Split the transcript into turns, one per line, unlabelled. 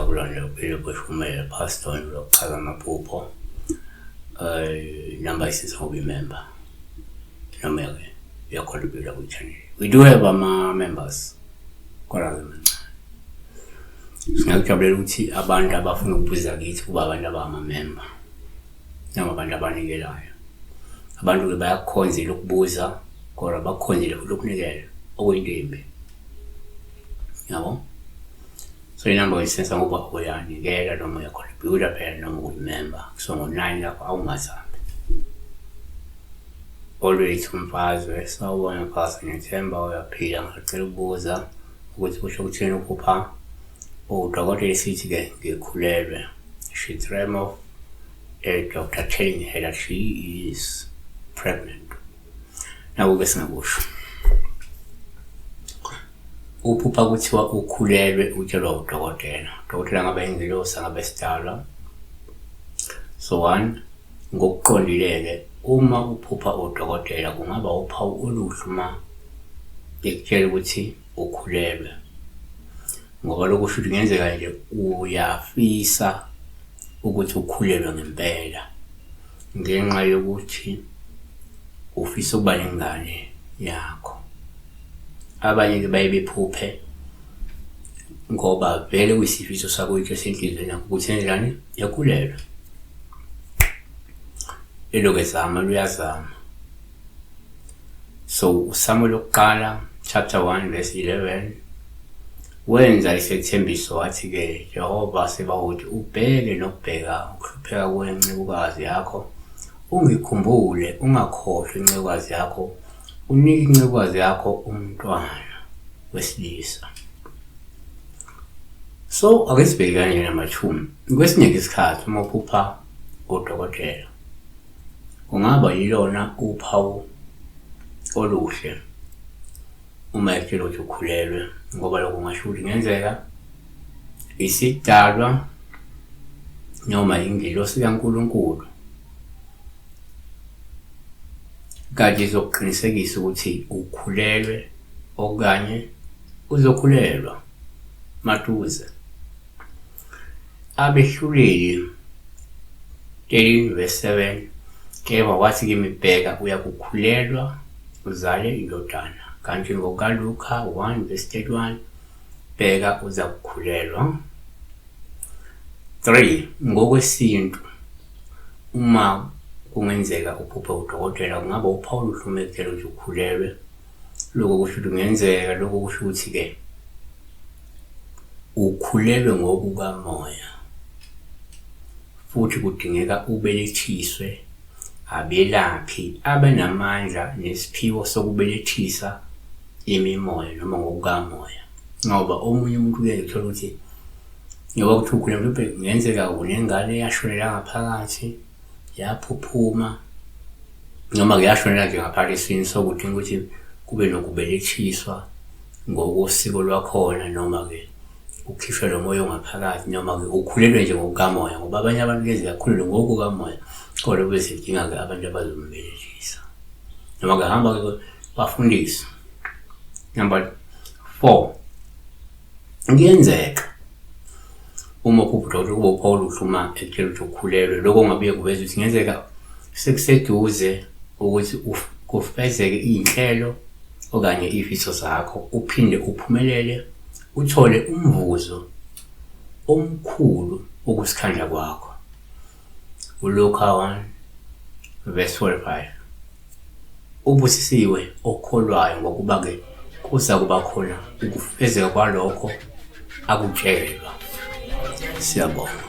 kulona phela pastor lokuchaza amaphupho. Number is ngoba member. Noma ke uyacontribute ku channel. We do have ama members. Kodwa ke mancane. Singakujabulela ukuthi abantu abafuna ukubuza kithi kuba abantu abangama-member noma abantu abanikelayo. Abantu-ke bayakukhonzela ukubuza kodwa bakukhonzele futhi ukunikela okuyinto embi. Yabo? So inamba uyisensa ngoba uyanikela noma uyacontributa phela noma uyimember. So ngo-9 lakho awungazambi. Always umfazwe, sawubona mfazwe, ngiyethemba uyaphila. Ngicela ukubuza ukuthi kusho ukuthini ukuphupha udokotela esithi-ke ngikhulelwe. She dream of a doctor telling her that she is pregnant. Naku-ke singakusho. Uphupha kuthiwa ukhulelwe utshelwa udokotela. Udokotela ngabe ingilosi angabe sidalwa. So one, ngokuqondile-ke uma uphupha udokotela kungaba uphawu oluhle uma ekutshela ukuthi ukhulelwe. Ngoba lokhu kusho ukuthi kungenzeka nje uyafisa ukuthi ukhulelwe ngempela ngenxa yokuthi ufisa ukuba nengane yakho. Abanye-ke baye bephuphe ngoba vele kuyisifiso sakho into esenhliziyweni yakho ukuthi enjani yakhulelwa. Elokhu ezama luyazama. So uSamuel wokuqala chapter 1 verse 11 wenza isethembiso wathi-ke Jehova Sebawoti ubheke nokubheka ukuhlupheka kwencekukazi yakho ungikhumbule ungakhohlwa incekukazi yakho unike incekukazi yakho umntwana wesilisa. So ake sibheke kanje namashumi kwesinye isikhathi uma uphupha udokotela kungaba yilona uphawu oluhle uma ekutshela ukuthi ukhulelwe ngoba lokho kungasho ukuthi kungenzeka isidalwa noma ingelosi kaNkulunkulu kade izokuqinisekisa ukuthi ukhulelwe okanye uzokhulelwa maduze. Abehluleli 13 verse 7 Kepha wathi kimi, Bheka, uyakukhulelwa uzale indodana. Kanti ngokukaLuka 1 verse 31 Bheka, uzakukhulelwa. 3 ngokwesintu uma kungenzeka uphuphe udokotela kungaba uphawu oluhle uma ekutshela ukuthi ukhulelwe. Lokho kusho ukuthi kungenzeka, lokho kusho ukuthi-ke ukhulelwe ngokukamoya futhi kudingeka ubelethiswe abelaphi abanamandla nesiphiwo sokubelethisa imimoya noma ngokukamoya. Ngoba omunye umuntu uye uthola ukuthi ngoba kuthiwa ukhulelwe mhlawumbe kungenzeka unengane eyashonela ngaphakathi yaphuphuma noma kuyashonela nje ngaphakathi esiswini so kudinga ukuthi kube nokubelethiswa ngokosiko lwakhona noma-ke ukhishwe lo moya ongaphakathi noma-ke ukhulelwe nje ngokukamoya ngoba abanye abantu kuyenzeka akhulelwe ngokukamoya kodwa kube sekudinga-ke abantu abazombelethisa noma-ke hamba-ke bafundise. Number 4, kuyenzeka uma uphupha udokotela kuba uphawu oluhle uma ekutshela ukuthi ukhulelwe. Lokho kungabuye kuveze ukuthi kungenzeka sekuseduze ukuthi kufezeke iy'nhlelo okanye iy'fiso zakho, uphinde uphumelele uthole umvuzo omkhulu wokusikhandla kwakho. ULuka 1 verse 45. Ubusisiwe okholwayo ngokuba-ke kuzakuba khona ukufezeka kwalokho akutshelwa. Siyabonga.